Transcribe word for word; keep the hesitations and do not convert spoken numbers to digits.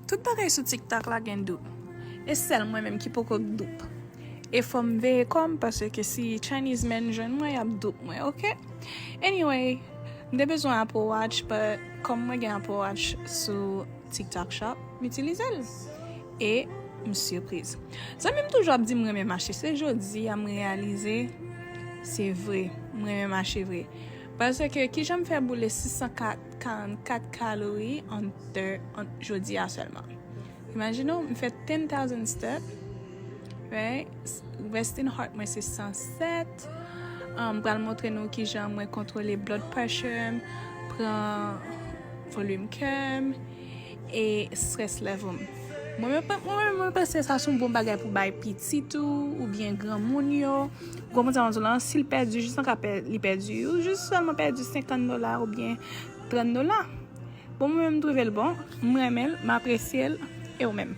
Tout bagay sou TikTok la gen dupe. E sèl mwen menm ki poko dupe. E fò m veye kò m, paske si Chinese men jwenn mwen, y ap dupe mwen, oke? Anyway, m te bezwen Apple Watch, but kòm mwen gen Apple Watch sou TikTok Shop, m itilize l. E m sipriz. Zanmi m toujou ap di m renmen mache. Se jodi a m reyalize se vre. M renmen mache vre. Paske kijan m fè boule sis san karannkat kalori an, an jodi a sèlman. Imajine w, m fè ten thousand step, right? Resting heart mwen se san sèt. Um, m pral montre nou kijan mwen kontwole blood pressure m, pran volim kè m, e stress level m. Mwen menm, mwen menm, mwen panse sa se yon bon bagay pou bay pitit ou, oubyen granmoun yo. Granmoun sa, mwen di w lan, si l pèdi, jis nan ka pè-, li pèdi, ou jis sèlman pèdi senkant dola oubyen trant dola. Bon, mwen menm, m twouve l bon, m renmen l, m apresye l, e ou menm?